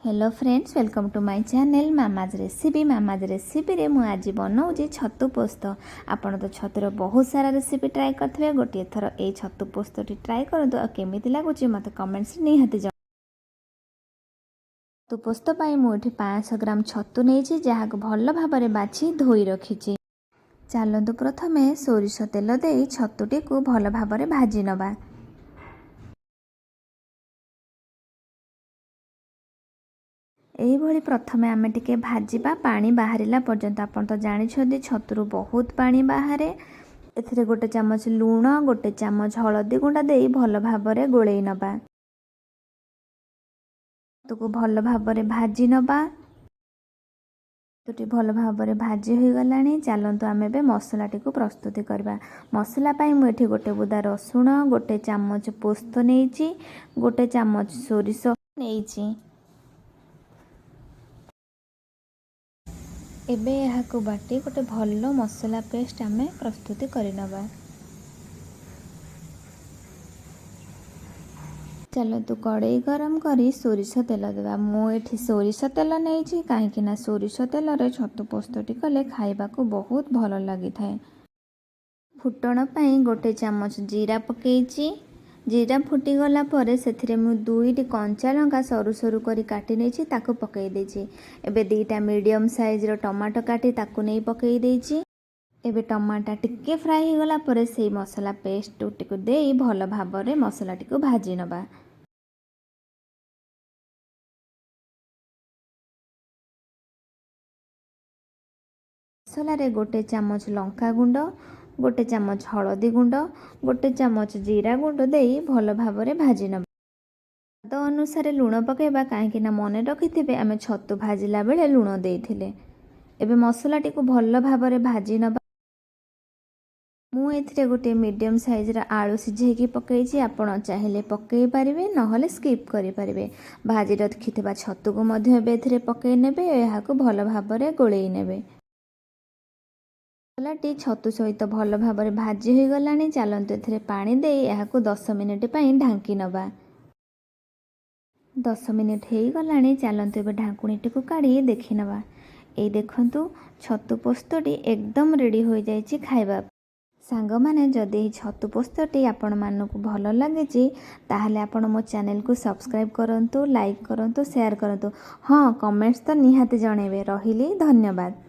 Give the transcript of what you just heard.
Hello friends, welcome to my channel Mama's Recipe। Mama's ରେସିପିରେ ମୁଁ ଆଜି ବନାଉଛି ଛତୁ ପୋସ୍ତ। ଆପଣ ତ ଛତୁର ବହୁତ ସାରା ରେସିପି ଟ୍ରାଏ କରିଥିବେ। ଗୋଟିଏ ଥର ଏଇ ଛତୁ ପୋସ୍ତଟି ଟ୍ରାଏ କରନ୍ତୁ ଆଉ କେମିତି ଲାଗୁଛି ମୋତେ କମେଣ୍ଟସରେ ନିହାତି ଜଣାନ୍ତୁ। ଛତୁ ପୋସ୍ତ ପାଇଁ ମୁଁ ଏଠି 500 ଗ୍ରାମ ଛତୁ ନେଇଛି, ଯାହାକୁ ଭଲ ଭାବରେ ବାଛି ଧୋଇ ରଖିଛି। ଚାଲନ୍ତୁ, ପ୍ରଥମେ ସୋରିଷ ତେଲ ଦେଇ ଛତୁଟିକୁ ଭଲ ଭାବରେ ଭାଜି ନେବା। ଏଇଭଳି ପ୍ରଥମେ ଆମେ ଟିକେ ଭାଜିବା ପାଣି ବାହାରିଲା ପର୍ଯ୍ୟନ୍ତ। ଆପଣ ତ ଜାଣିଛନ୍ତି, ଛତୁରୁ ବହୁତ ପାଣି ବାହାରେ। ଏଥିରେ ଗୋଟେ ଚାମଚ ଲୁଣ, ଗୋଟେ ଚାମଚ ହଳଦୀ ଗୁଣ୍ଡ ଦେଇ ଭଲ ଭାବରେ ଗୋଳେଇ ନେବା। ଛତୁକୁ ଭଲ ଭାବରେ ଭାଜି ନେବା। ଛତୁଟି ଭଲ ଭାବରେ ଭାଜି ହୋଇଗଲାଣି। ଚାଲନ୍ତୁ, ଆମେ ଏବେ ମସଲାଟିକୁ ପ୍ରସ୍ତୁତି କରିବା। ମସଲା ପାଇଁ ମୁଁ ଏଠି ଗୋଟେ ବୁଦା ରସୁଣ, ଗୋଟେ ଚାମଚ ପୋସ୍ତ ନେଇଛି, ଗୋଟେ ଚାମଚ ସୋରିଷ ନେଇଛି। ଏବେ ଏହାକୁ ବାଟି ଗୋଟେ ଭଲ ମସଲା ପେଷ୍ଟ ଆମେ ପ୍ରସ୍ତୁତି କରିନେବା। ଚାଲନ୍ତୁ, କଡ଼େଇ ଗରମ କରି ସୋରିଷ ତେଲ ଦେବା। ମୁଁ ଏଠି ସୋରିଷ ତେଲ ନେଇଛି, କାହିଁକି ନା ସୋରିଷ ତେଲରେ ଛତୁ ପୋସ୍ତଟି କଲେ ଖାଇବାକୁ ବହୁତ ଭଲ ଲାଗିଥାଏ। ଫୁଟଣ ପାଇଁ ଗୋଟେ ଚାମଚ ଜିରା ପକେଇଛି। ଜିରା ଫୁଟିଗଲା ପରେ ସେଥିରେ ମୁଁ ଦୁଇଟି କଞ୍ଚା ଲଙ୍କା ସରୁ ସରୁ କରି କାଟି ନେଇଛି, ତାକୁ ପକାଇ ଦେଇଛି। ଏବେ ଦୁଇଟା ମିଡ଼ିୟମ୍ ସାଇଜ୍ର ଟମାଟୋ କାଟି ତାକୁ ନେଇ ପକାଇ ଦେଇଛି। ଏବେ ଟମାଟୋ ଟିକେ ଫ୍ରାଏ ହେଇଗଲା ପରେ ସେଇ ମସଲା ପେଷ୍ଟଟିକୁ ଦେଇ ଭଲ ଭାବରେ ମସଲାଟିକୁ ଭାଜି ନେବା। ମସଲାରେ ଗୋଟେ ଚାମଚ ଲଙ୍କା ଗୁଣ୍ଡ, ଗୋଟେ ଚାମଚ ହଳଦୀ ଗୁଣ୍ଡ, ଗୋଟେ ଚାମଚ ଜିରା ଗୁଣ୍ଡ ଦେଇ ଭଲ ଭାବରେ ଭାଜି ନେବା। ସ୍ୱାଦ ଅନୁସାରେ ଲୁଣ ପକାଇବା, କାହିଁକି ନା ମନେ ରଖିଥିବେ, ଆମେ ଛତୁ ଭାଜିଲା ବେଳେ ଲୁଣ ଦେଇଥିଲେ। ଏବେ ମସଲାଟିକୁ ଭଲ ଭାବରେ ଭାଜି ନେବା। ମୁଁ ଏଥିରେ ଗୋଟିଏ ମିଡ଼ିୟମ୍ ସାଇଜ୍ର ଆଳୁ ସିଝେଇକି ପକାଇଛି। ଆପଣ ଚାହିଁଲେ ପକାଇ ପାରିବେ, ନହେଲେ ସ୍କିପ୍ କରିପାରିବେ। ଭାଜି ରଖିଥିବା ଛତୁକୁ ମଧ୍ୟ ଏବେ ଏଥିରେ ପକାଇ ନେବେ। ଏହାକୁ ଭଲ ଭାବରେ ଗୋଳେଇ ନେବେ। ମସଲାଟି ଛତୁ ସହିତ ଭଲ ଭାବରେ ଭାଜି ହୋଇଗଲାଣି। ଚାଲନ୍ତୁ, ଏଥିରେ ପାଣି ଦେଇ ଏହାକୁ 10 ମିନିଟ୍ ପାଇଁ ଢାଙ୍କି ନେବା। 10 ମିନିଟ୍ ହେଇଗଲାଣି। ଚାଲନ୍ତୁ, ଏବେ ଢାଙ୍କୁଣୀଟିକୁ କାଢ଼ି ଦେଖିନେବା। ଏଇ ଦେଖନ୍ତୁ, ଛତୁ ପୋସ୍ତଟି ଏକଦମ ରେଡ଼ି ହୋଇଯାଇଛି ଖାଇବା। ସାଙ୍ଗମାନେ, ଯଦି ଏହି ଛତୁ ପୋସ୍ତଟି ଆପଣମାନଙ୍କୁ ଭଲ ଲାଗିଛି, ତାହେଲେ ଆପଣ ମୋ ଚ୍ୟାନେଲକୁ ସବସ୍କ୍ରାଇବ୍ କରନ୍ତୁ, ଲାଇକ୍ କରନ୍ତୁ, ସେୟାର କରନ୍ତୁ। ହଁ, କମେଣ୍ଟସ୍ ତ ନିହାତି ଜଣାଇବେ। ରହିଲି, ଧନ୍ୟବାଦ।